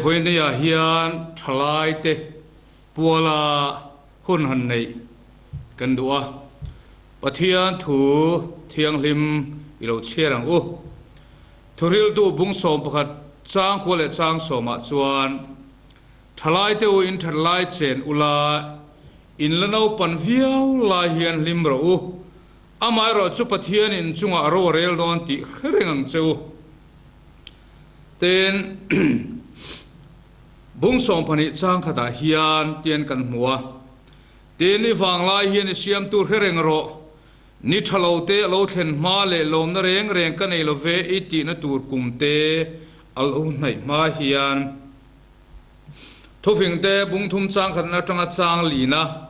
vawinia hian thalaite puala hun han neih kan duh a, Pathian thu thianghlim i lo chhiar ang u. Thuriltu bung 11 chang kua leh chang sawmah chuan, Thalaite u in that lai chen ula, in la naupan viau lai hian hlim rawh u. Amaherawh chu Pathian in chungah ro a rel dawn tih hre reng ang che u. Tin, bung 12 chang khatah hian tian kan hmu a, Tin, i vanglai hian i siamtu hre reng rawh, ni tha lo te a lo thlen hma leh lawmna reng reng ka nei lo ve i tihna tur kum te a lo hnaih hma hian. Thufingte bung thum chang khatna atanga chang lina,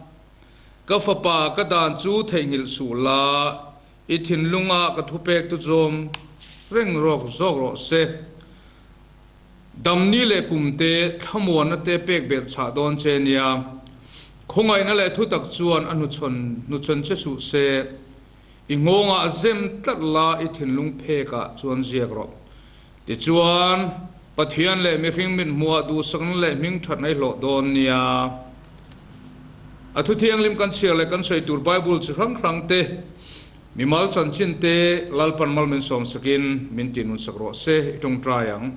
Ka fapa ka dan chu theihnghilh suh la, I thinlunga ka thupek tu zawm reng rawk zawk rawh se. Damni leh kumte thlamuanna te pek belh chhah dawn che nia. Khawngaihna leh thutak chuan a hnuchhawn hnuchhawn che suh se. I nghawngah zem tlat la i thinlung phekah chuan ziak rawh. Tichuan, Pathian leh mihring mit hmuhah duhsakna leh hming thatna i hlawh dawn nia. A thu thianghlim kan chhiar leh kan sawi tur Bible chi hrang hrang te, mimal chanchin te Lalpan mal min sawm sakin min tih nun sak rawh se i tawngtai ang.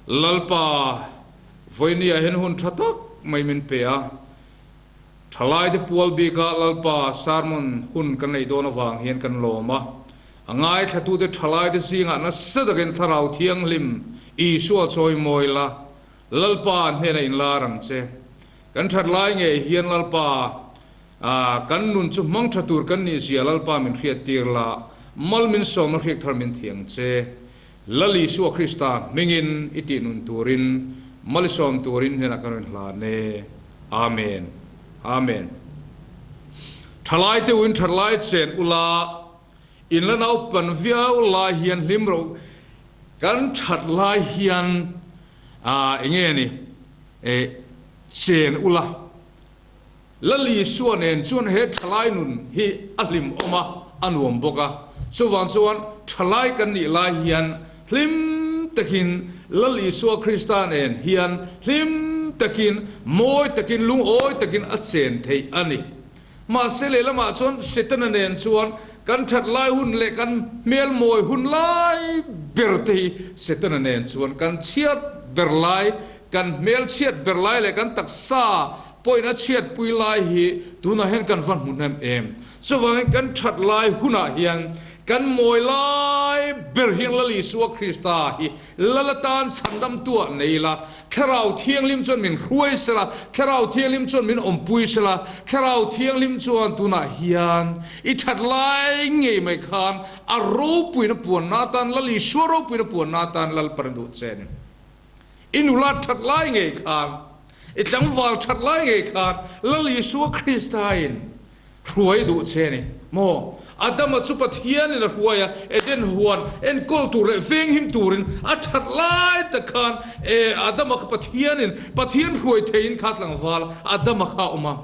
Lalpa, vawinia hian hun tha tak mai min pe a. Thalaite pual bika Lalpa sermon hun kan neih dawn avang hian kan lawm a. A ngaithlatute thalaite zingah nasa takin Thlarau Thianghlim Isua chawi mawi la, Lalpa hnena inlar ang che. Kan that lai ngei hian Lalpa, kan nun chu hmang tha tur kan nih zia Lalpa min hriattir la, mal min sawmna hriak thar min thiang che. Lal Isua Krista hmingin i tih nun turin, mal i sawm turin hnenah kan rawn hlan e. Amen. Amen. Thalaite uin that lai chen ula, In la naupan viau lai hian hlim ro kan that lai hian eng nge ni chen ula Lal Isua nen chuan he thalai nun hi a hlim awm a, a nuam bawk a. Chuvang chuan thalai kan nih lai hian hlim takin Lal Isua Krista nen hian hlim takin, mawi takin, lungawi takin a chen theih a ni. Mahse lehlamah chuan Setana nen chuan kan that lai hun leh kan hmel mawi hun lai ber te hi Setana nen chuan kan chhiat ber lai, kan hmel chhiat ber lai leh kan taksa pawhin a chhiat pui lai hi tunah hian kan va hmu hnem em. Chuvangin kan that lai hunah hian kan mawi lai ber hian Lal Isua Krista hi Lal atan chhandamtuah nei ila, Thlarau Thianghlim chuan min hruai sela, Thlarau Thianghlim chuan min awmpui sela, Thlarau Thianghlim chuan tunah hian i that lai ngei mai khan a ropuina puanna atan, Lal Isua ropuina puanna atan Lalpan a duh che a ni. I nula that lai ngei khan, i tlangval that lai ngei khan Lal Isua Kristain Hruai duh che ni maw? Adama chu Pathianin a hruai a, Eden huan enkawl tur leh venghim turin a that lai tak khan e Adama kha Pathianin Pathian hruai theiin kha tlangval Adama kha a awm a.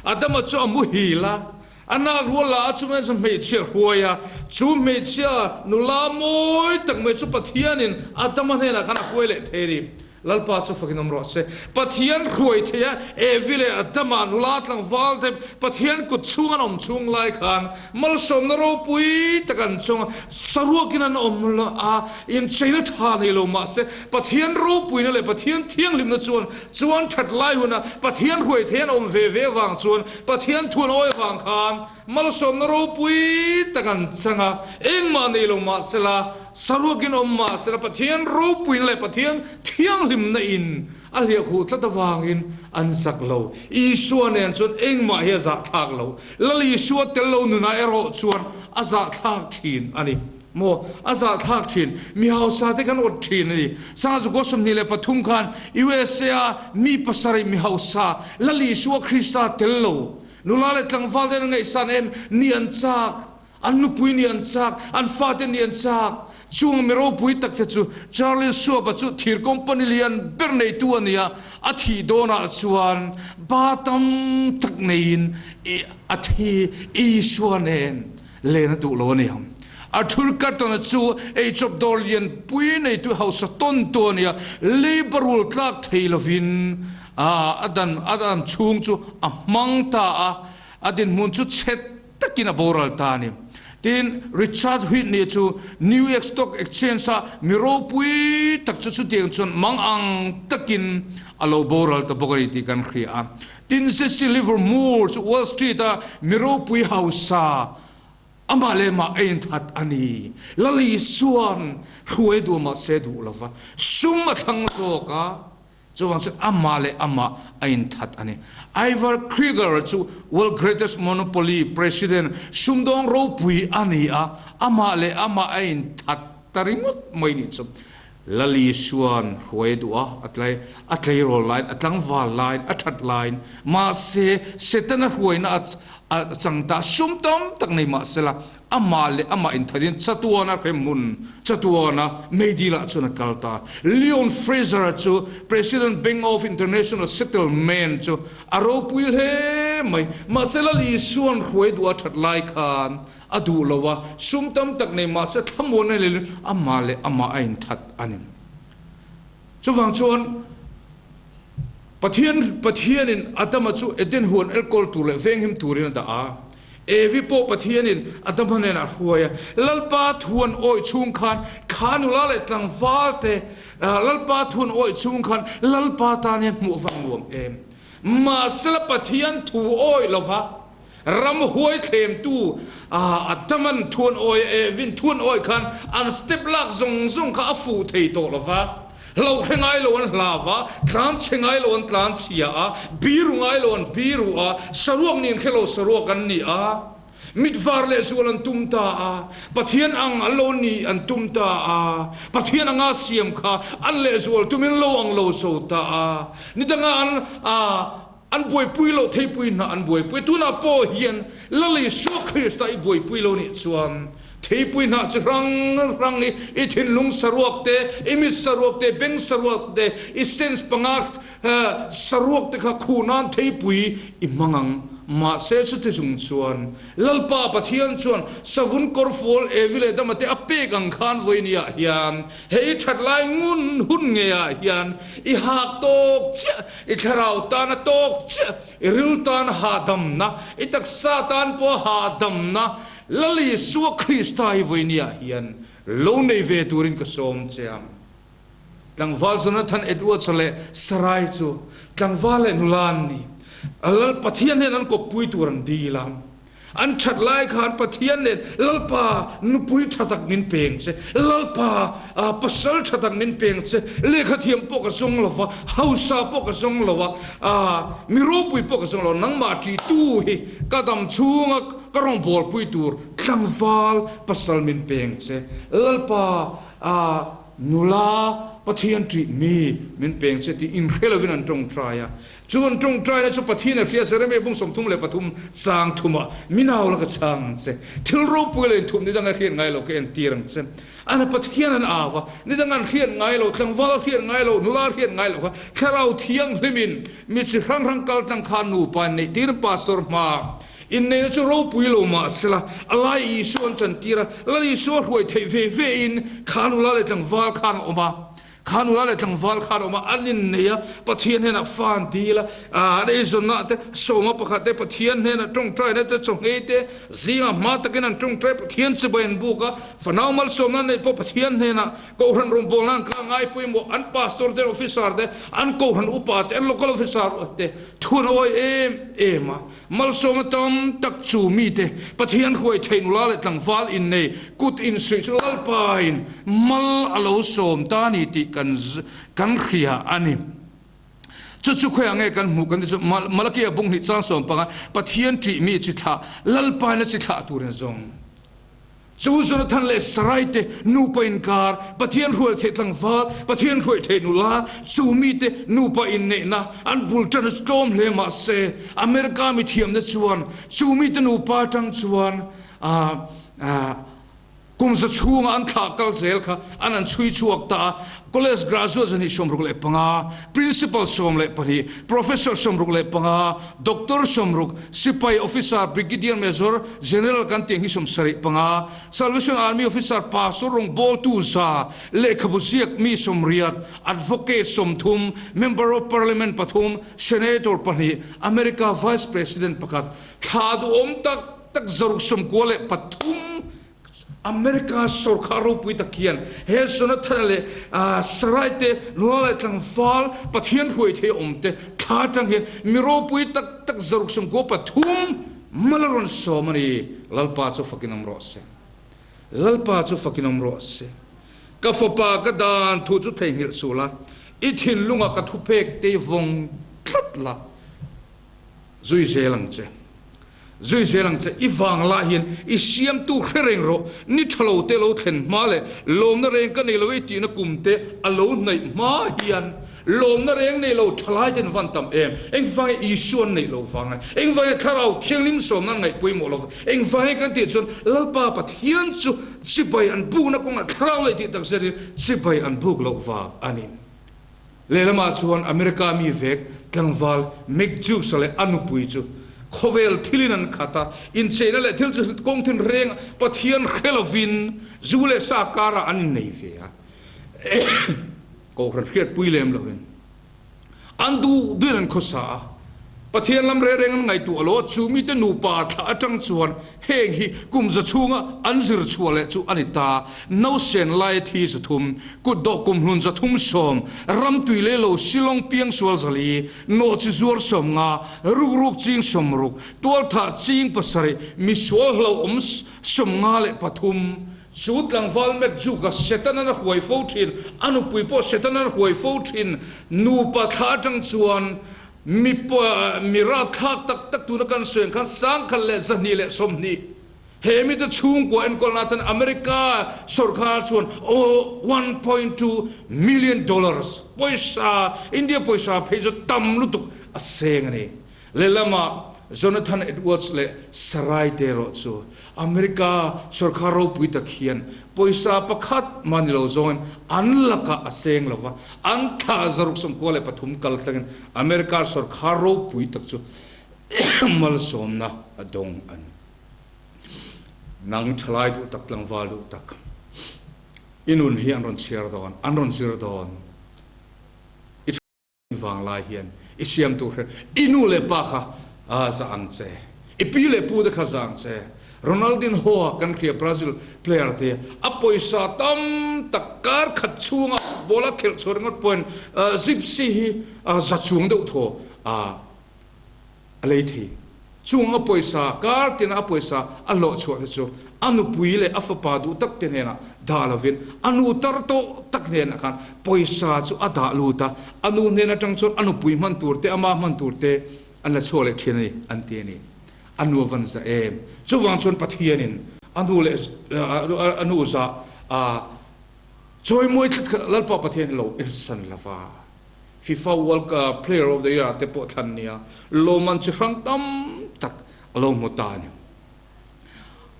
Adama chu a muhil a, a nak rual lah a chungah chuan hmeichhia a hruai a, chu hmeichhia nula mawi tak mai chu Pathianin Adama hnenah khan a hruai leh thei a ni. Lalpa chu fakin awm rawh se. Pathian hruai thei a, Evi leh Adama nula tlangval te Pathian kut chhung an awm chhung lai khan malsawmna ropui tak an chawng a, saruakin an awm lo a, incheina tha nei lo mah se Pathian ropuina leh Pathian thianghlimna chuan chuan that lai huna Pathian hruai thei an awm ve ve vang chuan Pathian thuan awi vang khan Malsawmna ropui tak an chang a, engmah nei lo mah sela, saruakin awm mah sela, Pathian ropuina leh Pathian thianghlimna in a hliahkhuh tlat avangin an zak lo. Isua nen chuan engmah hi a zahthlak lo. Lal Isua tel lo nunah erawh chuan a zahthlak thin a ni. Maw? A zahthlak thin. Mi hausa te kan awt thin a ni. Sangha Zakua 23 khan USA a mi pasarih mi hausa Lal Isua Krista tel lo Nula leh tlangval ten an ngaihsan em? Ni an chak. An nupui ni an chak. An fate ni an chak. Chung mi ropui tak te chu Charlie Schwab-a chu thir company lian ber neitu a ni a, a thih dawnah chuan ba tam tak neiin a thi Isua nen len a duh lo a ni ang. Arthur Cotton-a chu eichawp dawr lianpui neitu hausa tawntu a ni a, leiba rul tlak thei lovin a dan a dam chhung chu a hmang ta a, a dinhmun chu chhe takin a boral ta a ni. Tin, Richard Whitney chu New York Stock Exchange-a mi ropui tak chu chutiang chuan mang ang takin a lo boral ta bawk a ni tih kan hria a. Tin, Jesse Livermore chu Wall Street-a mi ropui hausa amah leh mah a inthat a ni. Lal Isua'n hruai duh mahse duh lova sum a thlang zawk a. Chuvang chuan amah leh amah a inthat a ni. Ivar Krieger chu World Greatest Monopoly President sumdawng ropui a ni a, amah leh amah a inthat ta ringawt mai nih chu. Lal Isua'n hruai a duh a, a tlai, a tleirawl laiin, a tlangval laiin, a that laiin, mahse Setana hruaina a chang ta, sum tam tak nei mahsela, Amah leh amah inthanin chatuana hremhmun, chatuana meidilah chuan a kal ta. Leon Fraser-a chu President Bank of International Settlement chu a ropui hle mai. Mahse Lal Isua'n hruai duh a that lai khan a duh lo a, sum tam tak nei mahse thlamuan a nei lo, amah leh amah a inthat a ni. Chuvang chuan Pathian Pathianin Adama chu Eden huan elkawl tur leh venghim turin a dah a. Evi pawh Pathianin Adama hnenah a hruai a. Lalpa thuan awih chhung khan kha nula leh tlangval te Lalpa thuan awih chhung khan Lalpa tan hian hmuh vang nuam em. Mahsela Pathian thu awih lova Ramhuai thlemtu Adaman thuan awi a Evin thuan awi khan an step lak zawng zawng kha a fuh thei tawh lo va. Hlohre ngai lo an hlau va, tlanchhe ngai lo an tlanchhia a, biru ngai lo an biru a, saruak nin hre lo saruak an ni a, mit var leh zual an tum ta a, Pathian ang an lo ni an tum ta a, Pathian anga siam kha an lehzual tumin lo ang lo zo ta a, nidanga an An buaipui loh theipui hna an buaipui. Tunah pawh hian Lal Isua Krista i buaipui lo nih chuan theipui hnah chi hrang hrang hi i thinlung saruak te, i mit saruak te, beng saruak te, i sense panga saruak te kha khuh nan theipui i hmang ang. Mahse chuti chung chuan Lalpa Pathian chuan savun kawrfual Evi leh Dama te a pek ang khan vawinia hian hei that lai ngun hun ngeiah hian i hak tawk chiah I thlarau tan a tawk chiah, i ril tan hahdamna, i taksa tan pawh hahdamna Lal Isua Krista hi vawinia hian lo nei ve turin ka sawm che ang. Tlangval Jonathan Edwards leh Sarai chu tlangval leh nula an ni. Lal Pathian hian an kawppui tur an dil a. An that lai khan Pathian nen Lalpa nupui tha tak min peng che, Lalpa pasal tha tak min peng che, lehkha thiam pawh ka zawng lo va, hausa pawh ka zawng lo a, mi ropui pawh ka zawng lo, nangmah ṭitu hi ka dam chhunga ka rawngbawlpui tur tlangval pasal min peng che, Lalpa nula Pathian ṭih mi min peng che tih inhre lovin an ṭawngṭai a. Chu an ṭawngṭaina chu Pathian a hria Jeremia bung 33 chang thumah, Mi nau la ka chhang ang che, thil ropui leh inthup ni dang a hriat ngai lo ka entir ang che. Ana Pathian an au a, ni dang an hriat ngai lo, tlangval a hriat ngai lo, nula a hriat ngai lo kha Thlarau Thianghlimin mi chi hrang hrang kal tlang kha nupa in neih tir Pastor hma inneihna chu ropui lo mah sela, a lai Isua an chantir a, Lal Isua hruai theih ve ve in kha nula leh tlangval khan a awm a. Kha nula leh tlangval khan awm a, an innei a, Pathian hnenah fa an dil a, an eizawnna te, sawma pakhat te, Pathian hnenah tawngtaina te, chawhngei te, zingah hma takin an tawngtai, Pathian chibai an buk a, fanau malsawmna an neih pawh Pathian hnenah Kohhran rawngbawlna an kal ngai pawimawh, an pastor te, officer te, an Kohhran upa te, an local officer te thu an awi em em a. Malsawmna tam tak chu mite Pathian hruai theih nula leh tlangval innei kut insuih chu Lalpain mal a lo sawm ta ni tih kan kan hria a ni. Chu chu khawiah nge kan hmuh kan ti chu Malakia bung hnih chang sawm panga Pathian ṭih mi chi thlah Lalpain a chi thlah turin zawng. Chu Jonathan leh Sarai te nupa inkar, Pathian hruai theih tlangval, Pathian hruai theih nula, chu mite nupa inneihna an bul tan a tlawm hle mahse America mithiamna chuan chu mite nupa atang chuan Kum za chhunga an thlah kal zel kha an an chhui chhuak ta a, College graduate 265, Principal 12, Professor 65, Doctor 60, Sipai Officer, Brigadier Major, General kan tih ang hi 75, Salvation Army Officer, Pastor rawngbawltu za, lehkhabu ziak mi 80, Advocate 30, Member of Parliament pathum, Senator pahnih, America Vice President pakhat, thla duhawm tak tak 693 America sorkar ropui tak hian he Jonathan leh Sarai te nula leh tlangval Pathian hruai thei awm te thla atang hian mi ropui tak tak 693 mal a rawn sawm a ni. Lalpa chu fakin awm rawh se. Lalpa chu fakin awm rawh se. Ka fapa ka dan thu chu theihnghilh suh la, i thinlungah ka thupek te i vawng tlat la. Zui zel ang che. Zui zel ang che. I vang lah hian i siamtu hre reng rawh. Ni tha lo te lo thlen hma leh lawmna reng ka nei lo ei tihna kum te a lo hnaih hma hian lawmna reng nei lo tha lai ten van tam em. Engvange Isua an neih lo vang a ni. Engvange Thlarau Thianghlim sawmna an ngaih pawimawh lo vang. Engvange kan tih chuan Lalpa Pathian chu chibai an bukna kawngah Thlarau leh tih tak zetin chibai an buk loh vang a ni. Lehlamah chuan America mi vek tlangval Mick Jukes-a leh a nupui chu khawvel thilin an khat a, incheina leh thil chu kawng thin reng Pathian hre lovin zu leh sa karah an innei ve a, Kohhran hriatpui lem lovin an duh duhin an khawsa a. Pathian lam reng reng an ngaihtuah lo a, chu mite nupa thlah atang chuan heng hi kum za chhunga an zir chhuah leh chu a ni ta. Nausen laia thi 300, kutdawh kum hlun 310, ram tui leh lo Shillong piangsual 400, nawhchi zuar 50, rukruk ching 60, tualthah ching 7, misual hlauhawm 53, Chu tlangval Mekjuka Setanan a huai fo thin, a nupui pawh Setanan a huai fo thin, nupa thla atang chuan Mi mi rapthlak tak tak tuna kan sawi ang khan 1220 he mite chhungkua enkawlna atan America sorkar chuan 1.2 million dollars pawisa, India pawisa phei chu tam lutuk a seng a ni. Lehlamah Jonathan Edwards leh Sarai te erawh chu America sorkar ropui tak hian pawisa pakhat mah ni lo zawngin an lakah a seng lo va, an thla 693 kal thlengin America sorkar ropui tak chu malsawmna a dawng a ni. Nang thalai duh tak, tlangval duh tak, i nun hi an rawn chhiar dawn, an rawn zir dawn. I Vang lai hian i siam tur hian i nu leh pa kha za ang che, i pi leh pu te kha za ang che. Ronaldinho-a kan hria Brazil player te a pawisa tam tak kar khat chhunga football a khelh chhuah ringawt pawhin gypsy hi za chung deuh thaw a lei thei. Chung a pawisa, kar tina a pawisa a hlawh chhuah te chu a nupui leh a fapa duh tak te hnenah dah lovin a nu tar tawh tak hnenah khan pawisa chu a dah lut a, a nu hnen atang chuan a nupui hman tur te, ama hman tur te an la chhuak leh thin a ni an ti a ni. A nu a van za em? Chuvang chuan Pathianin a nu leh a nu zah a chawimawi tlat kha Lalpa Pathian hi lo ensan lova. FIFA World Cup Player of the Year ah te pawh thlan nia lawmman chi hrang tam tak a lo hmu ta a ni.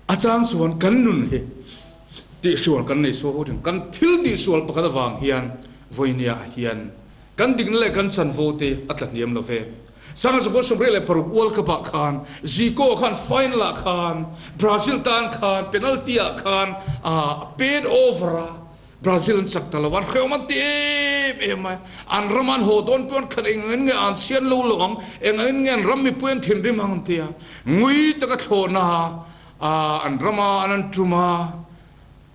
A chang chuan kan nun hi tihsual kan nei sual fo thin. Kan thil tihsual pakhat avang hian vawinia ah hian kan dikna leh kan chanvo te a tla hniam lo ve. Sangha 96 World Cup ah khan Zico khan final ah khan Brazil tan khan penalty ah khan a pet over a, Brazil an chak ta lo, an hrehawm an ti em em mai. An ram an haw dawn pawh an khat eng angin nge an chhian lo lo ang, eng angin nge an ram mipui an thinrim ang an ti a. Ngui taka thlawhna an rama an an tum a,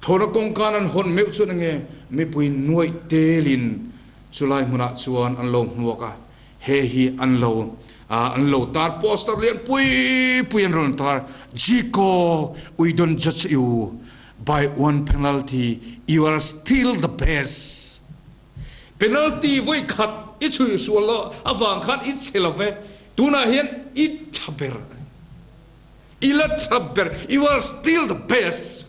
thlawhna kawngkan an hawn meuh chuan enge mipui nuaih telin chulai hmunah chuan an lo hmuak a, he hi an lo an lo tar poster lian pui pui an rawn tar, Zico, we don't judge you. By one penalty you are still the best. Penalty vawi khat i chhui sual lo avang khan i che lo ve. Tunah hian i tha ber a ni. I la tha ber. You are still the best.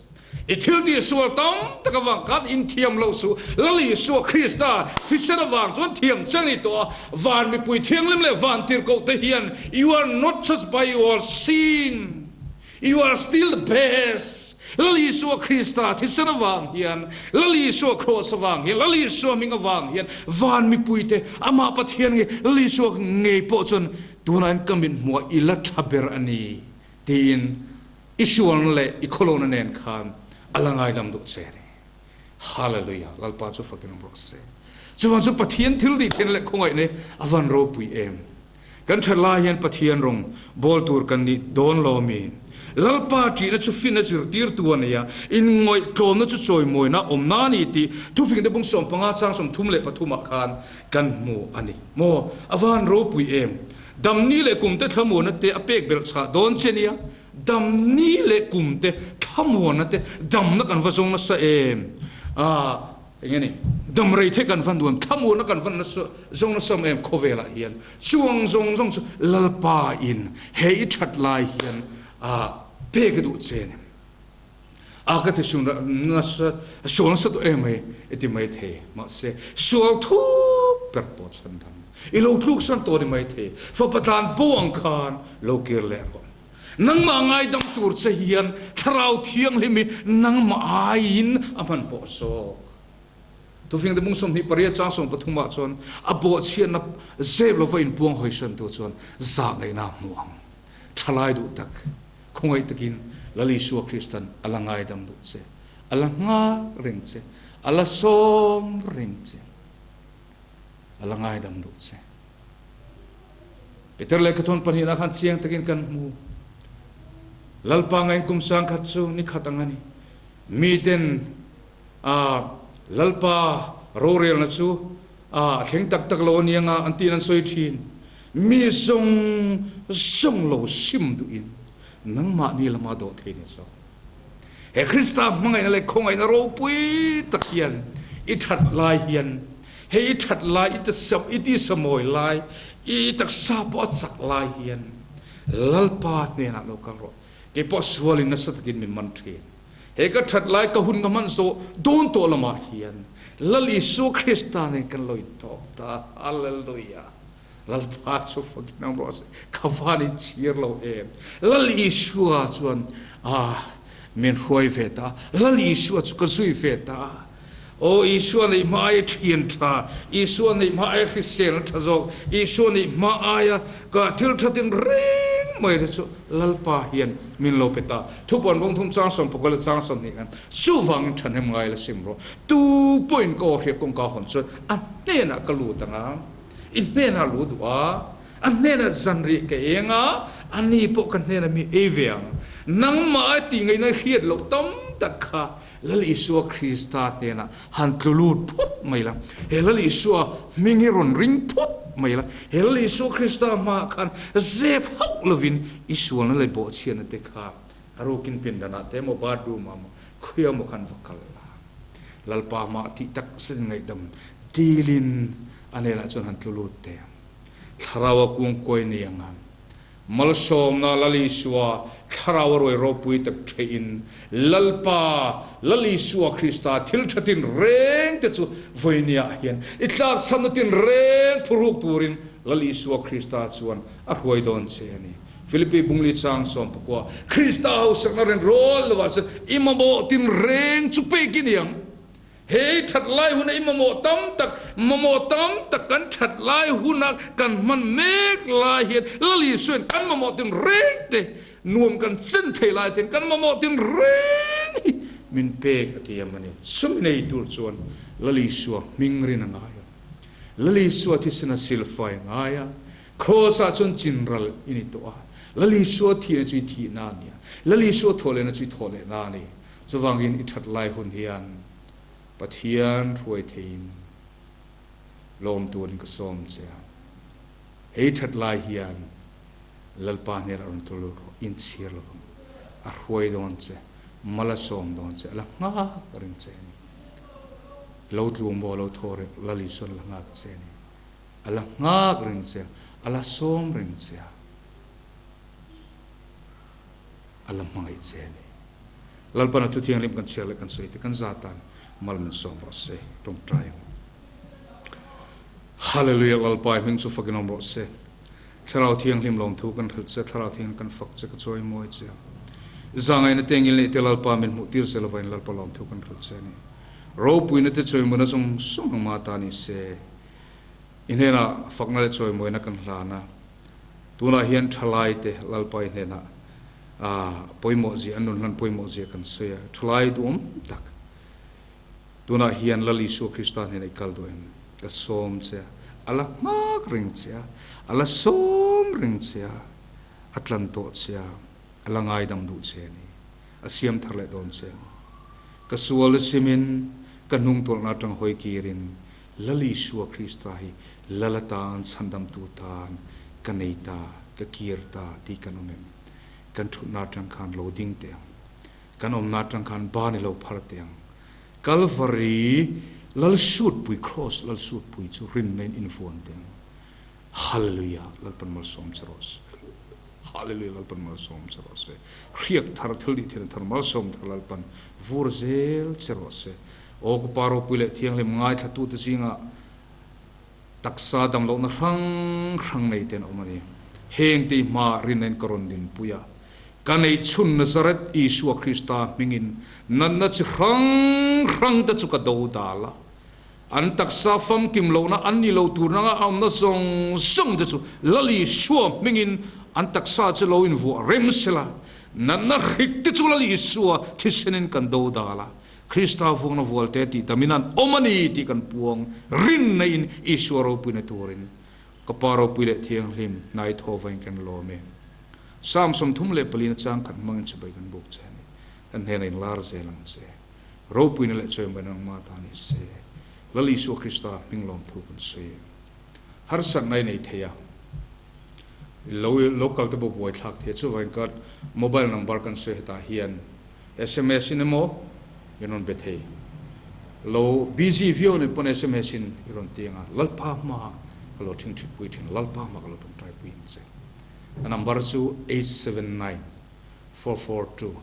I thil tih sual tam tak avang khan inthiam lo suh. Lal Isua Krista thisen avang chuan thiam che a ni tawh a. Van mipui thianghlim leh van tirhkoh te hian you are not judged by your sin. You are still the best. Lal Isua Krista thisen avang hian, Lal Isua kraws avang hian, Lal Isua hming avang hian van mipuite amah Pathian ngei Lal Isua ngei pawh chuan tunain ka mit hmuah i la tha ber a ni tiin i sualna leh i khawlona nen khan a la ngaidam duh che a ni. Hallelujah! Lalpa chu fakin awm rawh se. Chuvang chu Pathian thil tih theihna leh khawngaihna hi a van ropui em. Kan that lai hian Pathian rawng bawl tur kan nih dawn lo mi? Lalpa ṭihna chu finna zirtirtu a nei a, inngawih tlawmna chu chawimawina awmna a ni tih Thufingte bung 15 chang 33 ah khan kan hmu a ni. Maw? A van ropui em! Damni leh kumte thlamuanna te a pek belh chhah dawn che nia. Damni leh kumte thlamuanna te damna kan va zawng nasa em? Aah. Eng nge ni? Dam rei thei kan va nuam, thlamuanna kan va nasa zawng nasa em khawvelah hian. Chuang zawng zawng chu Lalpa in he i that lai hian ah pek a duh che ni. A ka ti sual nasa sual nasa duh em mai i ti mai thei. Mahse sual thuk ber pawh chhan dang i lo tluk san tawh ni mai thei. Fapa tlan bo ang khan lo kir leh rawh. Nangmah ngaidam tur che hian Thlarau Thianghlim hi nangmah aiin a hman pawh zawk. Tufing te bung 28 chang 13 ah chuan a bawhchhiatna zep lova inpuang hawisantu chuan zah ngaihna a hmu ang. Thalai duh tak, khawngaih takin Lal Isua Kristan a la ngaidam duh che, a la nghak reng che, a la sawm reng che, a la ngaidam duh che. Peter lehkhathawn pahnihna khan chiang takin kan hmu. Lalpa ngain kum 1000 chu ni khat ang a ni. Miten a Lalpa rorelna chu a thleng tak tak lo a ni anga an tiin an sawi thin. Mi zawng zawng lo sim duhin nangmahni lama dawh thei ni zawk. He Krista hmangaihna leh khawngaihna ropui tak hian i that lai hian Hei i ṭhat lai, i tisam, i tisamawi lai, i taksa pawh a chak lai hian Lalpa hnenah lo kal rawh. Kei pawh sualin nasa takin min man ṭhin. Hei ka ṭhat lai, ka hun ka hman zawh dawn tawh lamah hian Lal Isua Krista nen kan lo intawk ta. Hallelujah! Lalpa chu fakin awm rawh se. Ka van inchhir lo em. Lal Isua chuan ah min hruai ve ta. Lal Isua chu ka zui ve ta. Aw Isua neih hma aia thian tha, Isua neih hma aia hriselna tha zawk, Isua neih hma aia ka thil tha tin reng mai te chu Lalpa hian min lo pe ta. Thupuan bawng thum chang 19 leh chang 20 khan chuvangin thahnem ngai la sim rawh. Tu pawhin ka aw hriat kawngka hawn chuan a hnenah ka lut ang a. I hnenah lu duh a, a hnenah zanriah ka eng a, ani pawh ka hnenah mi ei ve ang. Nangmah a tih ngaihna hriat loh tam tak kha Lal Isua Krista hnenah han tlu lut phawt mai la, he Lal Isua hming hi rawn ring phawt mai la, he Lal Isua Krista hmaah khan zep hauh lovin i sualna leh bawhchhiatna te kha a rukin pindanah te emaw bathroom ah emaw khuia emaw khan va kal la. Lalpa hmaah tih tak zetin ngaihdam dilin a hnenah chuan han tlu lut teh ang. Thlarau a kungkawi ni ang a, malsawmna Lal Isua Thlarau a ruai ropui tak theihin Lalpa Lal Isua Krista thil tha tin reng te chu vawinia hian i tlakchhamna tin reng phuruk turin Lal Isua Krista chuan a hruai dawn che a ni. Philippi bungli chang 19, Krista hausakna ren rawl lovah chuan i mamawh tin reng chu pek i ni ang. He that lai huna i mamawh tam tak, mamawh tam tak kan that lai huna kan hman mek lai hian Lal Isuain kan mamawh tin reng te, nuam kan chen thei lai ten kan mamawh tin reng hi min pek a tiam a ni. Chumi nei tur chuan Lal Isua hming rin a ngai a, Lal Isua thisen a silfai a ngai a, Kraws ah chuan chinral i ni tawh a, Lal Isua thihna chu i thihna a ni a, Lal Isua thawhlehna chu i thawhlehna a ni. Chuvangin i that lai hun hian Pathian hruai theiin lawm turin ka sawm che a. Hei that lai hian Lalpa hnenah rawn tul lut rawh, inchhir lovang. A hruai dawn che, mal a sawm dawn che, a la nghak reng che a ni. Lo tlu maw, lo thaw reng, Lal Isuan a la nghak che a ni. A la nghak reng che a, a la sawm reng che a. A la hmangaih che a ni. Lalpana thu thianghlim kan chhiar leh kan sawi te kan za tan mal min sawm rawh se. Tawngtai ang. Hallelujah Lalpa i hming chu fakin awm rawh se. Thlarau thianghlim lawmthu kan hrilh che, Thlarau thianghlim kan fak che, ka chawi mawi che. Zangaina te ngil neih te Lalpa min hmuh tir se lova in Lalpa lawmthu kan hrilh che a ni. Ropuina te chawimawina zawng zawng nangmah ta ni se. I hnenah fakna leh chawimawina kan hlan a, tunah hian thalai te Lalpa i hnenah pawimawh zia, an nun hlan pawimawh zia kan sawi a, thalai duhawm tak tunah hian Lal Isua Krista hnenah i kal duh em? Ka sawm che a, a la nghak reng che a, a la sawm reng che a, a tlan tawh che a, a la ngaidam duh che a ni, a siam thar leh dawn che a ni. Ka sual a simin, ka hnungtawlhna atang hawi kirin Lal Isua Krista hi Lal atan chhandamtu tan ka nei ta, ka kir ta tih kan awm em? Kan thutna atang khan lo ding teh ang. Kan awmna atang khan ban i lo phar teh ang. Kalvari Lal Sutpui, Kraws Lal Sutpui chu rinna in invuan teh ang. Hallelujah! Lalpan malsawm che rawh se. Hallelujah! Lalpan malsawm che rawh se. Hriak thar, thil tih thil thar, malsawm thar Lalpan vur zel che rawh se. Aw ka Pa ropui leh thianghlim ngaithlatute zingah taksa damlohna hrang hrang nei te an awm a ni. Heng te i hmaah rinna in ka rawn dinpui a. Ka neihchhun Nazareth Isua Krista hmingin natna chi hrang hrang te chu ka do dal a. An taksa famkim lohna an ni lo tur nanga a awmna zawng zawng te chu Lal Isua hmingin an taksa chu lo invuah rem sela, natna hrik te chu Lal Isua thisenin kan do dal a, Krista vuakna vualte tih tamin an awm a ni tih kan puang rinna in Isua ropuina turin ka Pa ropui leh thianghlim hnai thaw vain kan lawm e. Psalm 34 na chang khat hmangin chibai kan buk che a ni. Kan hnenah in lar zel ang che. Ropuina leh chawimaina nangmah ta ni se. Lal Isua Krista hming lawmthu kan sawi e. Harsatna i nei thei a, lo lo kal te pawh buaithlak thei a, chuvangin ka mobile number kan sawi hetah hian sms in emaw i rawn be thei. Lo busy viau nih pawn sms in i rawn ti ang a, Lalpa hmaah ka lo thingthitpui thin, Lalpa hmaah ka lo tawngtaipui ang che. A number chu 879 442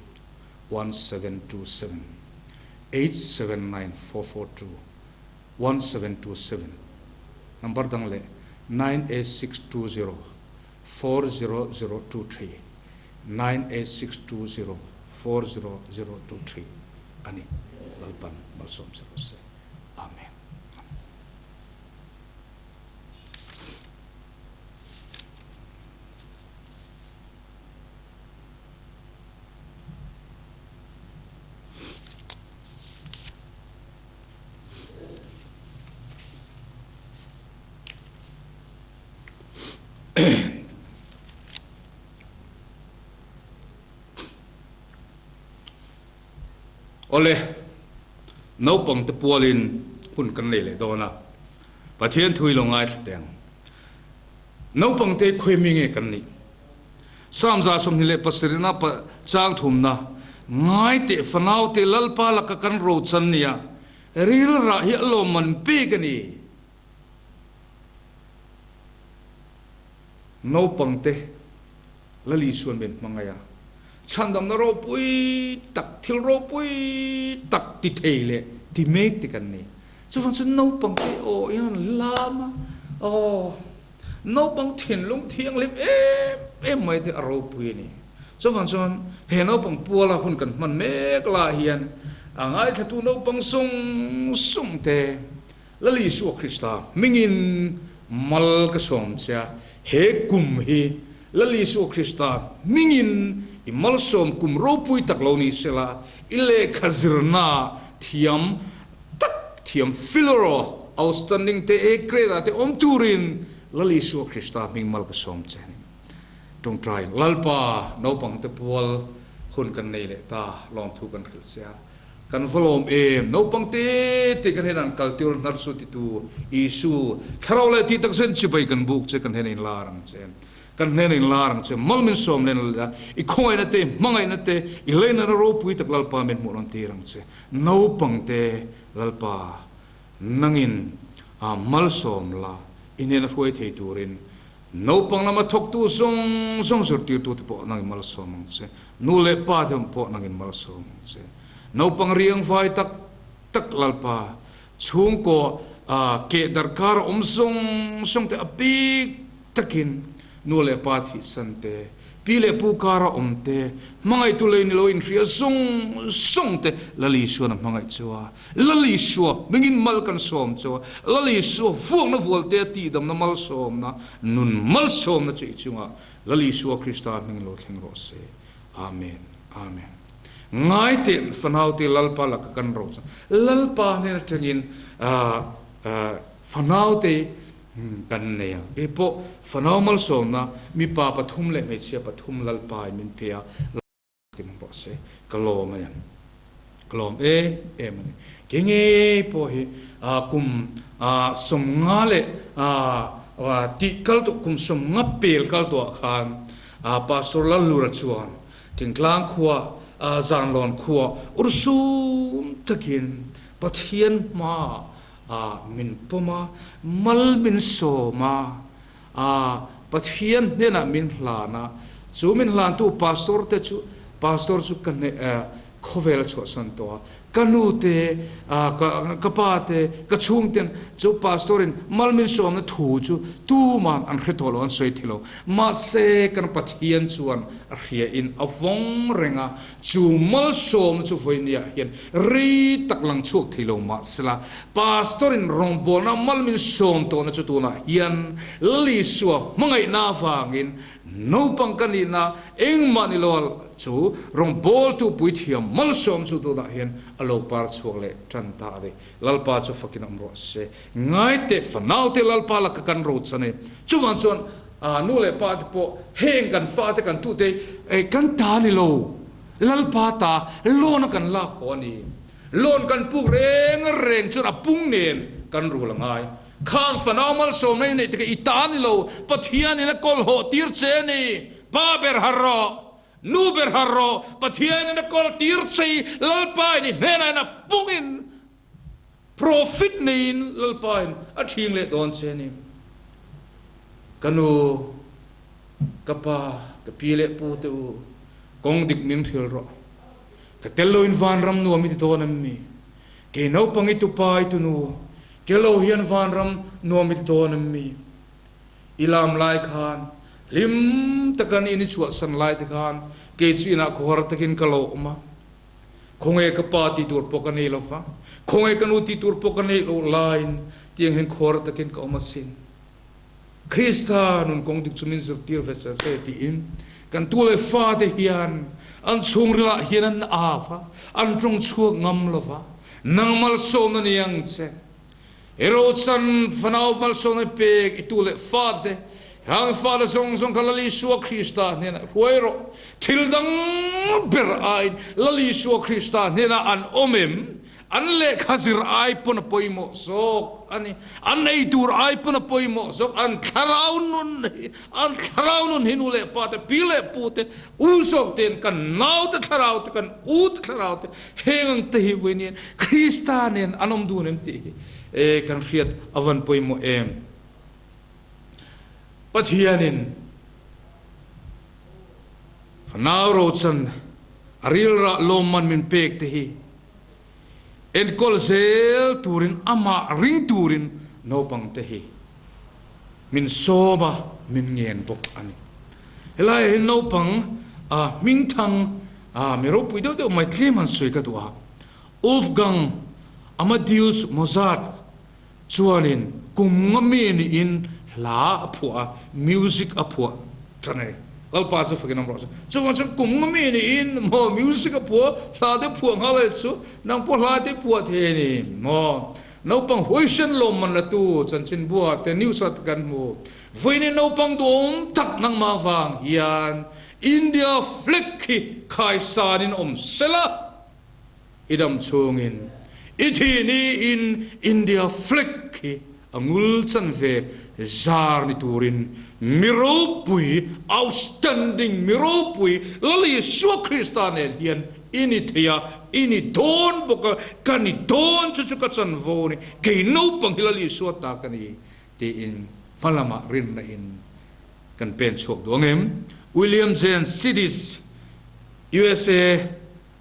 1727 879 442 1727 Number dang leh 98620 40023 98620 40023 a ni. Lalpan malsawm che rawh se. Amen. Awle, naupangte pualin hun kan nei leh dawn a, Pathian thu i lo ngaithla teh ang. Naupangte khawi mi nge kan nih? Psalm 27 a chang thumna, Ngai teh fanaute Lalpa laka kan rochan nia, rilrah hi a lawmman pek a ni. Naupangte Lal Isuan min hmangaih a, chhandamna ropui tak, thil ropui tak ti thei leh ti mek te kan ni. Chuvang chuan naupangte aw i han lam a, aw naupang thinlung thianghlim em em mai te a ropui a ni. Chuvang chuan he naupang puala hun kan hman mek lai hian a ngaithlatu naupang sung sung te Lal Isua Krista hmingin mal ka sawm che a, he kum hi Lal Isua Krista hmingin i malsawm kum ropui tak lo ni sela, i lehkha zirna thiam tak thiam filawr outstanding te A grade ah te awm turin Lal Isua Krista hming mal ka sawm che a ni. Tawngtai Lalpa naupangte pual hun kan nei leh ta lawmthu kan hrilh che a. Kan va lawm em? Naupang te te kan hen an kal tir hnar su titu Isu, Thlarau leh tih tak zen chibai kan buk che kan hnen in lar ang che. Kan hnen in lar ang che. Mal min sawm len la, i khawngaihna te, i hmangaihna te, i leinana ropui tak Lalpa min hmuh rawn tir ang che. Naupang te, Lalpa, nangin malsawm la, i hnena hruai thei turin Naupang lama thawktu zawng zawng zirtirtute pawh nangin malsawm ang che. Nu leh pa te pawh nangin malsawm ang che. Naupang riang vai tak tak Lalpa chhungkaw keh darkar a awm zawng zawng te a bik takin nu leh pa thihsan te, Pi leh pu kara awm te, hmangaihtu lei ni lo inhria zawng zawng te Lal Isuan a hmangaih chu a. Lal Isua hmingin mal kan sawm chu a. Lal Isua vuakna vualte a tihdamna malsawmna, nun malsawmna chu i chungah Lal Isua Krista hmingin lo thleng rawh se. Amen. Amen. Ngai teh fanaute Lalpa laka kan ro chuan Lalpa hnen atangin fanaute kan nei a. Kei pawh fanau malsawmna mipa pathum leh hmeichhia pathum Lalpa in min pe a. Kim rawh se. Ka lawm a ni. Ka lawm em em a ni. Kei ngei pawh hi kum 50 leh tih kal tawh kum 50 pel kal tawhah khan Pastor Lallura chuan Thingtlang khua Zanlawn khua ursum takin Pathian hmaah min pawm a, mal min sawm a, Pathian hnenah min hlan a, chu min hlantu pastor te chu pastor chu ka hne khawvel a chhuahsan tawh a, ka nu te, ka pa te, ka chhungten chu pastor in mal min sawmna thu chu tuman an hre tawh lo, an sawi thei lo. Mahse kan Pathian chuan a hria in a vawng reng a, Chu malsawmna chu vawinia hian rei tak lang chhuak thei lo mahsela, Pastor in rawngbawlna mal min sawm tawhna chu tunah hian Lalisua hmangaihna avangin naupang ka nihna engmah ni lo chu rawngbawltu puithiam malsawm chu tunah hian a lo par chhuak leh tan ta a ni. Lalpa chu fakin awm rawh se. Ngaite fanaute Lalpa laka kan rochan e. Chuvang chuan nu leh pa te pawh heng kan fate kan tute kan ta ni lo, Lalpa ta loan a kan lak haw a ni. Loan kan puk reng reng chuan a pung nen kan rul a ngai. Khang fanau malsawmna i neih te kha i ta ni lo, Pathianin a kawlhawh tir che a ni. Pa ber har rawh, nu ber har rawh, Pathianin a kawl tir che i, Lalpa in i hnenah in a pungin Profit neiin Lalpain a ṭhing leh dawn che a ni. Ka nu, ka pa, ka pi leh pu te u, kawng dik min hrilh rawh. Ka tel loin vanram nuam i ti dawn em mi? Kei naupang i tupa i tunu, tel lo hian vanram nuam i ti dawn em mi? I lam lai khan, hlim takan in i chhuahsan lai te khan kei chu inah khawhar takin ka lo awm a. Khawnge ka pa tih tur pawh ka nei lo va, khawnge ka nu tih tur pawh ka neih loh laiin tiang hian khuar takin ka awm asin. Krista nun kawng dik chu min zirtir ve che che tiin kan tu leh fate hian an chhungrilah hian an au va, an tawng chhuak ngam lo va, nang malsawmna ni ang che. I rochan fanau malsawmna pek i tu leh fate, hang fate zawng zawng kha Lal Isua Krista hnenah hruai rawh. Thil dang ber aiin Lal Isua Krista hnenah an awm em? An lehkha zir ai pawn a pawimawh zawk a ni. An ei tur ai pawn a pawimawh zawk. An thlarau nun hi, an thlarau nun hi nu leh pa te, pi leh pu te, u zawk te'n kan nau te thlarau te, kan u te thlarau te, Heng ang te hi vawiin Krista nen an awm dun em tih hi e kan hriat a van pawimawh em. Pathianin fanau rochan a rilrah lawmman min pek te hi enkawl zel turin amah ring turin naupang te hi min sawm a, min ngen bawk a ni. Helaiah hian naupang hmingthang mi ropui deuh deuh mai tlem han sawi ka duh a. Wolfgang Amadeus Mozart chuanin kum nga mi niin hla a phuah a, music a phuah tan a ni. Lalpa chu fakin awm rawh se. Chuvang chuan kum nga mi niin maw music a phuah, hla te phuah nghal a chu nang pawh hla te phuah thei a ni maw. Naupang huaisen lawmman latu chanchinbua te news ah te kan hmu. Vawiin naupang duhawm tak nangmah vang hian India flag hi khaisanin awm sela i dam chhungin i thi niin India flag hi a ngul chan ve zar ni turin mi ropui outstanding mi ropui Lal Isua Krista nen hian I ni thei a, i ni dawn bawk a, ka ni dawn chu chu ka chanvo a ni, kei naupang hi Lal Isua ta ka ni tiin hma lamah rinna in kan pen chhuak duh ang em? William James Sidis, usa,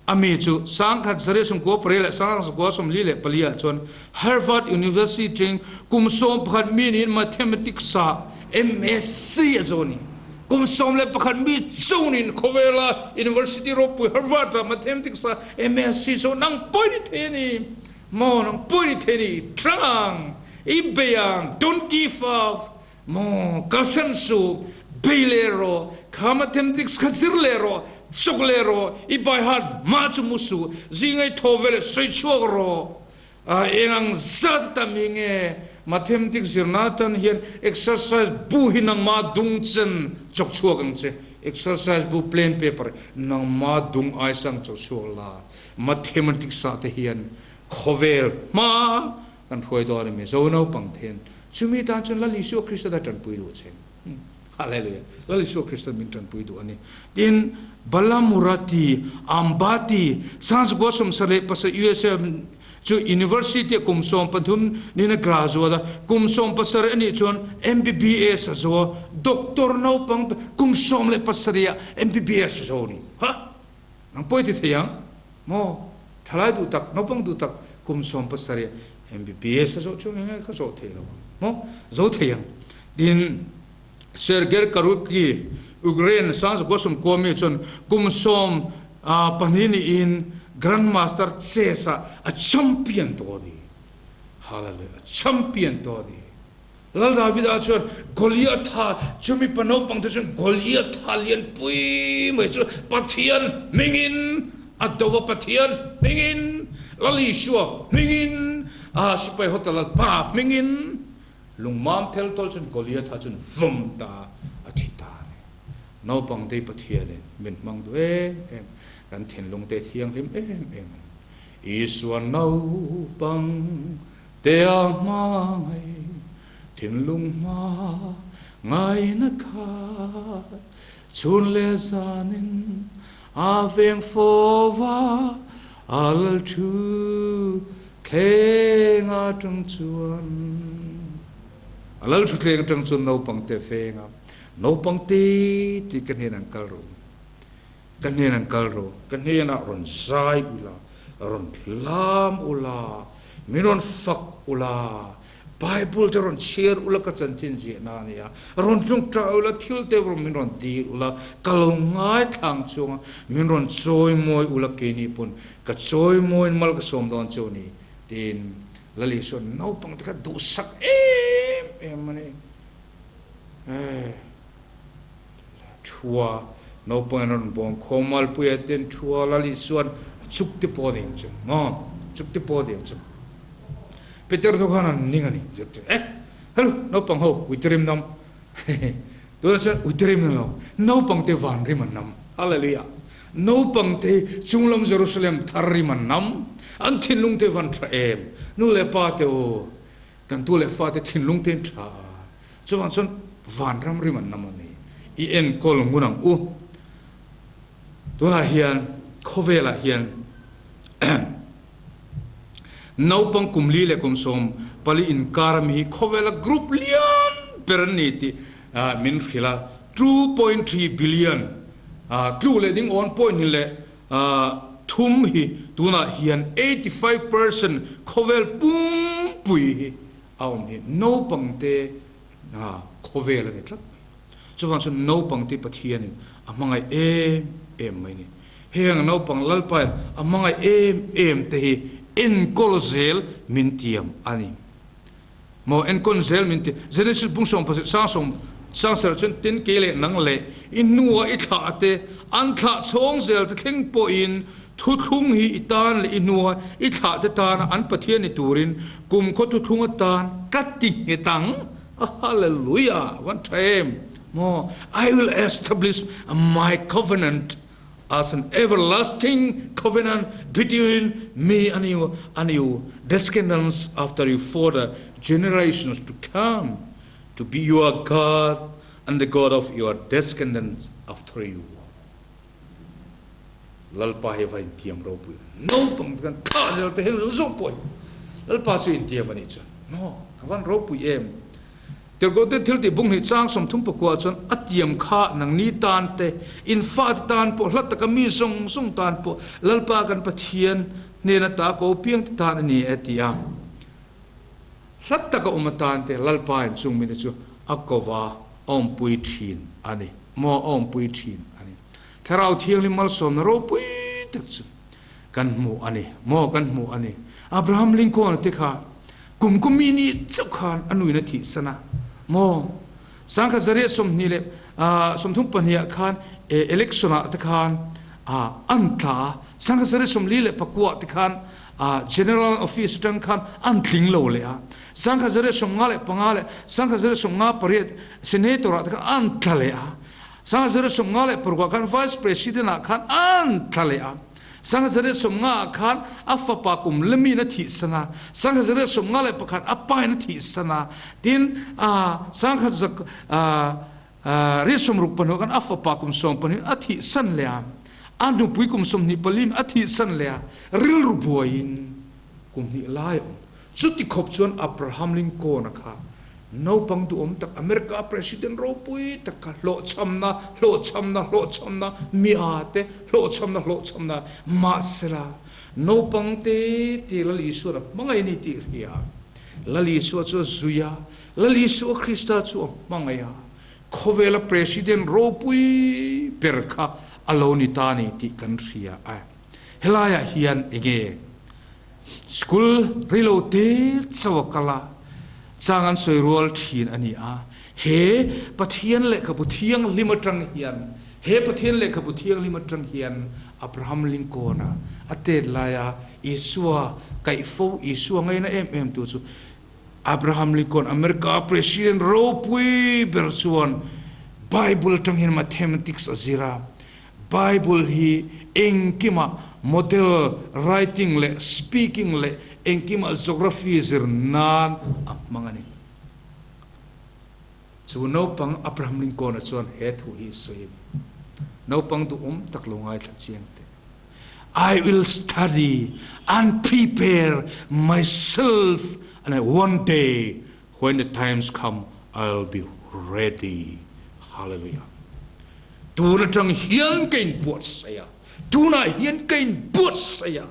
a mi chu 1994 ah chuan Harvard University kum 11 mi niin Mathematics ah MSc a zo a ni. Kum 11 mi chunin khawvela University ropui Harvard-ah Mathematics-ah MSc chu nang pawh i ni thei a ni maw? Nang pawh i ni thei a ni. Tang ang, i bei ang, don't give up maw? Kalsan suh, bei leh rawh, kha Mathematics kha zir leh rawh, chawk leh rawh, i by heart hma chu mu suh, zinga i thaw veleh sawi chhuak rawh. A eng ang zat tam hi nge Mathematics zirna atan hian exercise bu hi nangma dung chen chawk chhuak ang che. Exercise bu plain paper nangma dung aisang chawk chhuak la. Mathematics ah te hian khawvel hma kan hruai dawn a mi Zo naupang te hian chumi tan chuan Lal Isua Krista ta tanpui duh che. Hallelujah. Lal Isua Krista min tanpui duh a ni. Tin, Balamurati, Ambati, Sanskua 77 USA chu University ah kum 13 niin a graduate a, kum 17 a nih chuan MBBS a zo a, doctor naupang kum 17 ah MBBS a zo a ni. Ha! Nang pawh i ti thei ang maw? Thalai duh tak, naupang duh tak kum 17 ah MBBS a zawh chuan eng nge ka zawh thei lo ang maw? Zo thei ang. Tin, Sergei Karutki, Ukraine 1990 mi chuan kum 12 niin Grandmaster chess ah a champion tawh a ni. Hallelujah, a champion tawh a ni. Lal Davida chuan Goliatha, chumi pa naupang te chuan Goliatha lianpui mai chu Pathian hmingin a do a, Pathian hmingin, Lal Isua hmingin, a sipai hawta Lalpa hmingin Lungmam phel tawl chuan Goliatha chuan vawm ta a thi ta a ni. Naupang te Pathianin min hmang duh em em, kan thinlung te thianghlim em em a ni. Isua naupang te a hmangaih thinlung hma ngaina khat chhun leh zanin a veng fova a lal thu Thleng atang chuan a lal thutthleng atang chuan naupang te veng a, naupang te tih ka hnenah an kal rawh, ka hnenah an kal rawh, ka hnenah rawn zai ula, rawn hlam ula, min rawn fak ula, Bible te rawn chhiar ula ka chanchin ziahna a nia, rawn tawngtai ula, thil te min rawn dil ula, ka lo ngaithlang chuang a, min rawn chawimawi ula keini pawn Ka chawimawiin mal ka sawm dawn chu ni tiin Lal Isua'n naupang te kha duhsak em em a ni. Thua naupangin a rawn bawm khawm malpuia ten thua Lal Isua'n a chuk te pawh a ding chu maw chuk te pawh a ding chu. Peter tho khan an ning a ni zirtir e hello naupang ho uiterim nam tunah chuan uiterim an lo naupang te van rim an nam hallelujah. Naupangte hi chunglam Jerusalem thar rim an nam, an thinlung te van tha em? Nu leh pa te u, kan tu leh fa te thinlung te an tha a, chuvang chuan vanram rim an nam a ni. I enkawl ngun ang u. Tunah hian khawvelah hian naupang kum li leh kum 14 inkar ami hi khawvela group lian ber an ni tih min hrilh a, 2.3 billion Tlu leh ding awn pawih ni leh thum hi tunah hian 85% khawvel pumpui hi a awm hi naupangte khawvel a ni tlat mai. Chuvang chuan naupangte Pathianin a hmangaih em em mai ni. Heng naupang Lalpain a hmangaih em em te hi enkawl zel min tiam a ni. Maw enkawn zel min ti. Genesis bung 17 sang sawm sang serh chuan tin kei leh nang leh i hnua i thlah te an thlah chhawng zel te thleng pawhin thuthlung hi i tan leh i hnua i thlah te tana an Pathian ni turin kumkhaw thuthlung atan ka ti nghet ang. Hallelujah! Van tha em! Maw I will establish my covenant as an everlasting covenant between me and you and your descendants after you for the generations to come, to be your God and the God of your descendants after you. Lalpa hi va intiam ropui naupang te kan thlah zel te heng zawng zawng pawh hi Lalpa chu intiam a nih chuan no a van ropui em. Tirhkohte thiltih bung hnih chang 34 chuan a tiam kha nangni tan te, in fate tan pawh, hla taka mi zawng zawng tan pawh Lalpa kan Pathian hnen ata ko piangte tan a ni e ti a. Hla taka awm atan te Lalpa in chung mite chu a ko va. awmpui thin a ni. Maw a awmpui thin a ni. Thlarau Thianghlim malsawmna ropui tak chu kan hmu a ni. Maw kan hmu a ni. Abraham Lincoln-a te kha kum kum mi ni chauh khan a nuin a thihsan a. Maw Sangkhat zariat 28 ah khan election ah te khan an tla a, sangkhat zariat 44 ah te khan general office atang khan an tling lo leh a, sangkhat zariat 55 leh sangkhat zariat 58 senator ah te khan an tla leh a, sangkhat zariat 56 ah khan vice president ah khan an tla leh a. 1950 ah khan a fapa kum lemi in a thihsan a, 1951 a pa in a thihsan a, tin 1962 khan a fapa kum 12 a thihsan leh a, a nupui kum 24 in a thihsan leh a, rilru buai in kum hnih lai a awm. Chuti khawp chuan Abraham Lincoln-a kha naupang duhawm tak, America President ropui tak kha hlawhchhamna, hlawhchhamna, hlawhchhamna, mi â te, hlawhchhamna, hlawhchhamna, mahsela naupang te te Lal Isua'n a hmangaih a ni tih hria. Lal Isua chu a zui a, Lal Isua Krista chu a hmangaih a, khawvela President ropui ber kha a lo ni ta a ni tih kan hria a. Helaiah hian enge School reilo te chauh a kal a, chang an sawi rual thin a ni a. He Pathian lehkhabu thianghlim atang hian, he Pathian lehkhabu thianghlim atang hian Abraham Lincoln-a a tet laia Isua kaih fo, Isua ngaina em em tu chu Abraham Lincoln, America President ropui ber chuan Bible atang hian mathematics a zir a. Bible hi engkimah model, writing leh speaking leh engkimah geography zir nan a hmang a ni. Chu naupang Abraham Lincoln-a chuan he thu hi sawi a ni. Naupang duhawm tak lo ngaithla chiang teh. I will study and prepare myself and one day When the times come, I'll be ready. Hallelujah. Tun atang hian ka inbuatsaih a. Tunah hian ka inbuatsaih a.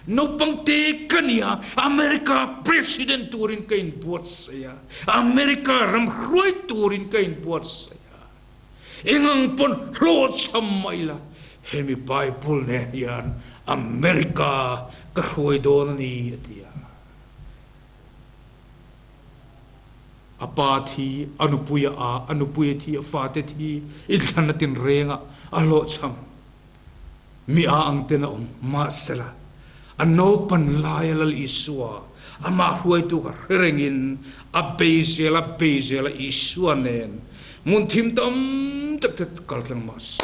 Naupang te ka ni a, America President turin ka inbuatsaih a. America ram hruai turin ka inbuatsaih a. Engang pawn hlawhchham mah ila, hemi Bible nen hian America ka hruai dawn a ni, a ti a. A pa thi, a nupui a a, a nupui a thi, a fate thi, inthlan a tinreng a, a hlawhchham. Mi a ang ten a awm. Mahsela, a naupan laia Lal Isua, amah hruaitu kha hre rengin a bei zel a bei zel a, Isua nen hmun thim tam tak te kal tlang mahse,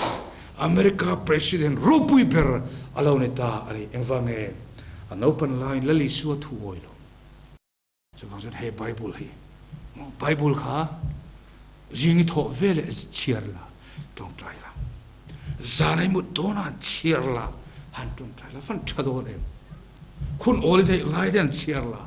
America President ropui ber a lo ni ta a ni. Engvange? A naupan laiin Lal Isua thu awi lo. Chuvang chuan hei Bible hi maw Bible kha zing i thawh ve leh chhiar la tawngtai la, zan i mut dawn ah chhiar la han tawngtai la van tha dawn em. Hun awl i neih lai te han chhiar la,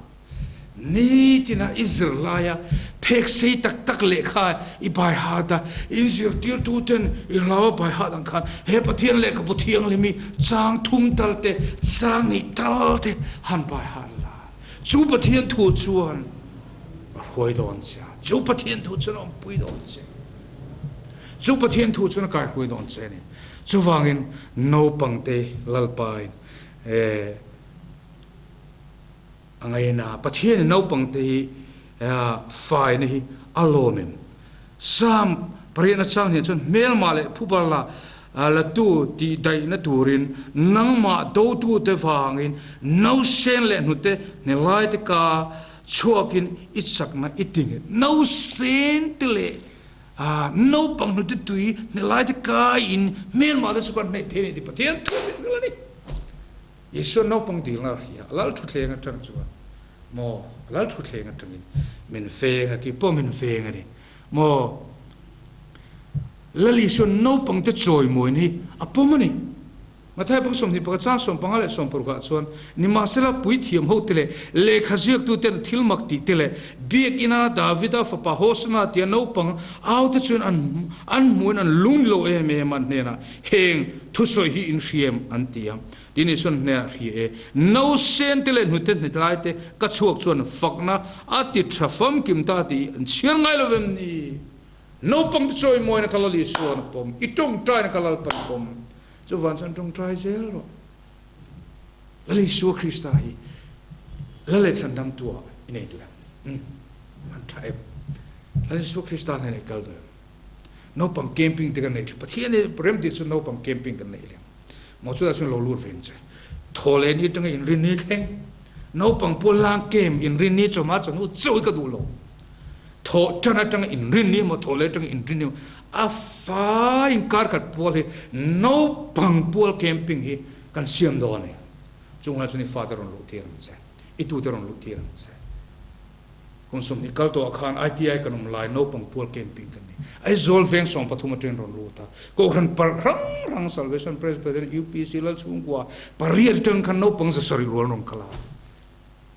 nitin ah i zir lai a phek sei tak tak lehkha i bai hat a, in zirtirtu ten i hlau a bai hat ang khan he Pathian lehkhabu thianghlim hi chang thum tal te chang hnih tal te han bai hat la. Chu Pathian thu chuan a hruai dawn che a, chu Pathian thu chuan a awmpui dawn che. Chu Pathian thu chuan a kaihruai dawn che a ni. Chuvangin naupangte Lalpain eh a ngaina a, Pathianin naupangte hi faina hi a lawm em? Psalm pariatna chang hnih chuan hmelmah leh phubar la latu tih daihna turin nangmah dotute vangin nausen leh hnute hnelaite ka chhuakin i chakna i ti nghet. Nausen te leh naupang hnute tui hnelaite kaiin hmelmah te chu kan hnaih thei a ni tih Pathian thu min hrilh a ni. Isua naupang dilna a hria, a lal thutthleng atang chuan maw, a lal thutthleng atangin min veng a, kei pawh min veng a ni maw. Lal Isua naupangte chawimawiin hi a pawm a ni. Matthai bung 21 chang 15 leh 16 ah chuan, Nimahsela puithiam hote leh lehkha ziaktuten thil mak tih te leh biakina Davida fapa Hosana tia naupang aute chuan an an hmuhin an lung lo em em a, an hnenah heng thusawi hi in hriam an ti a. Tin Isuan hnenah hria e, Nausen te leh hnute hnetlai te ka chhuak chuan fakna a ti tha famkim ta tih an chhiar ngai lo vem ni? Naupangte chawimawina kha Lal Isuan a pawm, i tawngtaina kha Lalpan a pawm. Chuvang chuan tawngtai zel rawh. Lal Isua Krista hi Lal leh Chhandamtu ah i nei duh em? Umm, an tha em? Lal Isua Krista hnenah i kal duh em? Naupang camping te kan nei thin. Pathian hi rem tih chu naupang camping kan nei leh. Maw chutah chuan lo lut ve ang che. Thaw leh ni atanga inrin ni thleng. Naupang pawl lang camp inrin ni chawhma chawhnu chauh hi ka duh lo. Thawh tan atanga inrin ni emaw thawh leh atanga inrin ni emaw a fai inkar khat pual hi naupang pual camping hi kan siam dawn a ni. Chungah chuan i fate rawn luh tir ang che. I tute rawn luh tir ang che. Kum 20 kal tawhah khan ITI kan awm lai naupang pual camping kan nei. Aizawl veng 13 atangin rawn lut a, Kohhran parh hrang hrang Salvation Presbyterian, UPC, Lalchhungkua pariat atang khan naupang 700 rual an rawn kal a.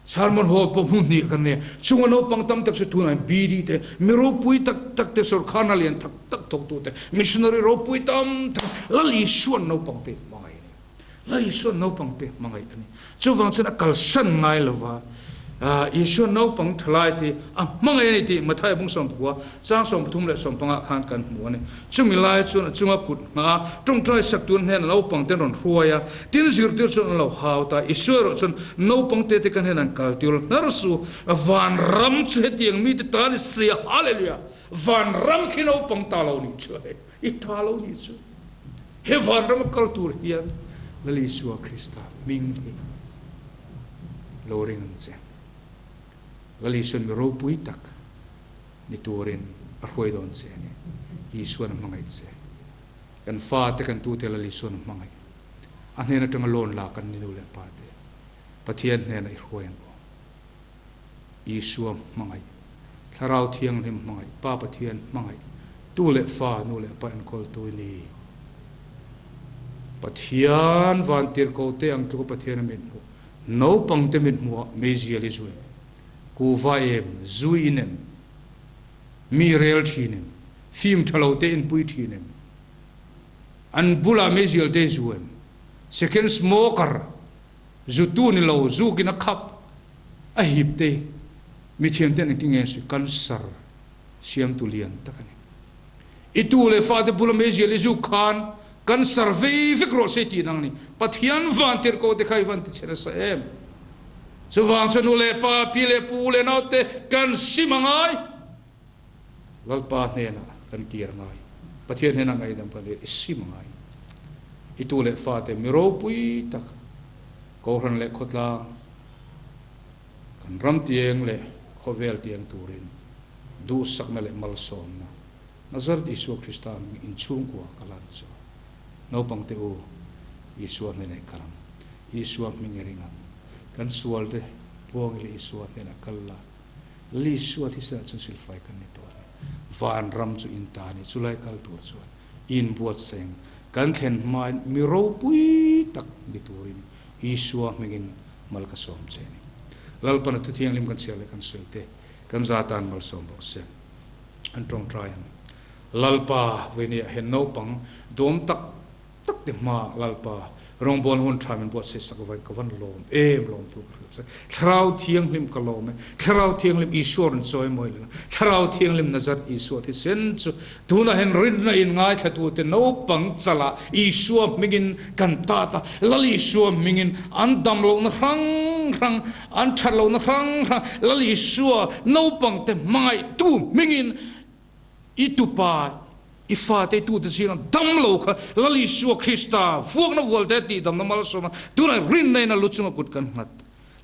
Sermon Hall pawh hmun hnih kan nei a, chunga naupang tam tak chu tunah BD te, mi ropui tak tak te, sorkharna lian tak tak thawktu te, missionary ropui tam tak Lal Isuan naupang te hmangaih a ni. Lal Isua naupangte hmangaih a ni. Chuvang chuan a kalsan ngai lova, Isua naupang thalai te a hmangaih a ni tih Mathaia bung sawmpakua chang 13 leh 15 khan kan hmu a ni. Chumi lai chuan a chunga kut nghah a, tawngtai sak tun hnenah naupangte an rawn hruai a, tin zirtir chuan an lo hau ta. Isua erawh chuan naupangte te kan hnenah an kaltir hnar su, vanram chu hetiang mite tan i sia, Hallelujah! Vanram khi naupang ta lo nih chu hei. I tha lo nih chu. He vanram a kal tur hian Lal Isua Krista hming hi lo ring ang che. Lal Isuan mi ropui tak ni turin a hruai dawn che a ni. Isuan a hmangaih che. Kan fate kan tute Lal Isuan a hmangaih. A hnen atanga loan la kan ni nu leh pa te. Pathian hnenah i hruai ang aw. Isua hmangaih, Thlarau Thianghlim hmangaih, Pa Pathian hmangaih, tu leh fa, nu leh pa enkawltu i ni. Pathian vantirhkohte ang tluka Pathian a mithmuh, naupangte mithmuhah meizial i zui, kuhva em, zui in em, mi rel thin em, fim tha lo te inpui thin em, an bulah meizial te i zu em, second smoker, Zutu ni lo, zukin a khap, a hip te mithiam ten engtin nge sawi, cancer siamtu lian tak a ni. I tu leh fate bula meizial i zuk khan cancer vei vek rawh se tih nang a ni. Pathian van tirh ko te kha i van ti chhe nasa em? Chuvang chuan nu leh pa, pi leh pu leh naute kan sim a ngai. Lalpa hnenah kan kir ngai. Pathian hnenah ngaihdam kan dil i sim ngai. I tu leh fate mi ropui tak Kohhran leh khawtlang kan ram tieng leh khawvel tieng turin duhsakna leh malsawmna Nazareth Isua Krista hming inchhungkua ka lan chu naupangte u Isua hnenah i kal ang. Isua hming i ring ang. Kan sualte puang ila Isua hnenah kal la. Lisua thisen ah chuan silfai kan ni tawh a ni. Van ram chu in ta a ni. Chulai kal tur chuan in buatsaih ang. Kan thlen hmain mi ropui tak ni turin Isua hmingin mal ka sawm che a ni. Lalpana thu thianghlim kan chhiar leh kan sawi te kan za tan malsawm rawh se. An tawngtai ang. Lalpa vawinia he naupang duam tak Tak te hma Lalpa rawngbawlna hun tha min buatsaih sak vain ka van lawm em lawm thu ka hrilh che. Thlarau Thianghlim ka lawm e. Thlarau Thianghlim Isua rawn chawi mawi leh Thlarau Thianghlim Nazareth Isua thisen chu tunah hian rinna in ngaithla te naupang chalah Isua hmingin kan tat a, Lal Isua hmingin an dam lohna hrang hrang, an that lohna hrang hrang Lal Isua naupang te hmangaihtu hmingin I tupa, i fate, i tute zinga dam lo kha Lal Isua Krista vuakna vualte tihdamna malsawma tunah rinna in a lu chunga kut kan nghat.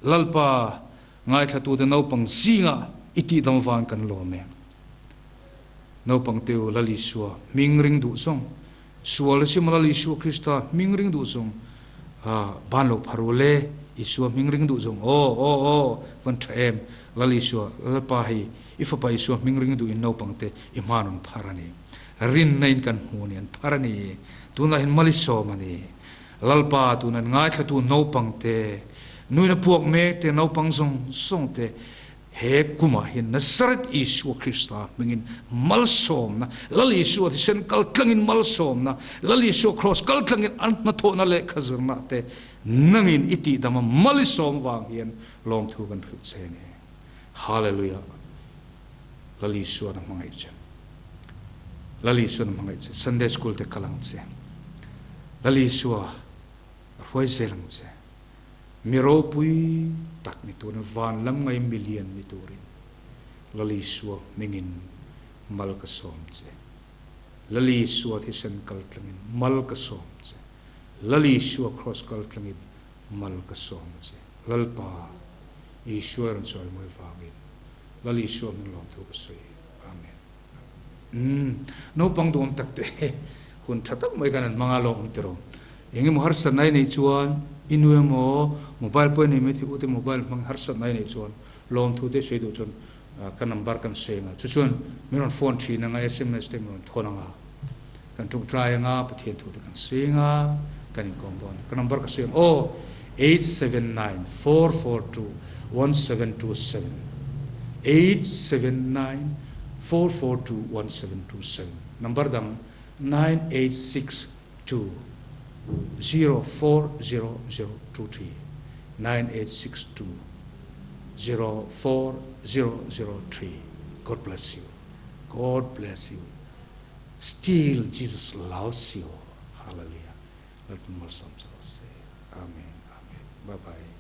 Lalpa, ngaithlatute naupang zinga i tihdam van kan lawm e. Naupang te u, Lal Isua hming ring duh zawng, sual a sima Lal Isua Krista hming ring duh zawng, ban lo phar u le, Isua hming ring duh zawng, aw, aw, aw, van tha em, Lal Isua, Lalpa hei, I fapa Isua hming ring duhin naupangte i hma an rawn phar a ni. Rinna in kan hmu ni an phar a ni. Tunah hian mal i sawm a ni. Lalpa tun an ngaithlatu naupangte, nuina puak mek te, naupang zawng zawng te he kumah hian Nazareth Isua Krista hmingin malsawmna, Lal Isua thisen kal tlangin malsawmna, Lal Isua Kraws kal tlangin an hnathawhna lehkha zirna te nangin i tihdama mal i sawm vang hian lawmthu kan hrilh che a ni. Hallelujah! Lal Isuan a hmangaih che. Lal Isuan a hmangaih che. Sunday school te kal ang che. Lal Isua a hruai zel ang che. Mi ropui tak ni turin, van lam ngai milian ni turin Lal Isua hmingin mal ka sawm che. Lal Isua thisen kal tlangin mal ka sawm che. Lal Isua kraws kal tlangin mal ka sawm a che. Lalpa, Isua i rawn sawi mawi vangin Lal Isua hming lawmthu ka sawi. Amen. Umm, naupang duhawm tak te hun tha tak mai khan an hmang a lawm awm tiraw. Eng emaw harsatna i neih chuan i nu emaw mobile pawh i nei mai thei u te mobile hmang harsatna i neih chuan lawmthu te i sawi duh chuan ka number kan sawi anga chu chuan min rawn phone thin anga sms te min rawn thawn anga kan tawngtai anga Pathian thu te kan sawi anga kan inkawm dawn a ka number ka sawi ang aw 8794421727 8794421727 number dang 9862040023 9862 04003 God bless you God bless you still Jesus loves you Hallelujah Lalpan malsawm che rawh se Amen Amen Bye bye.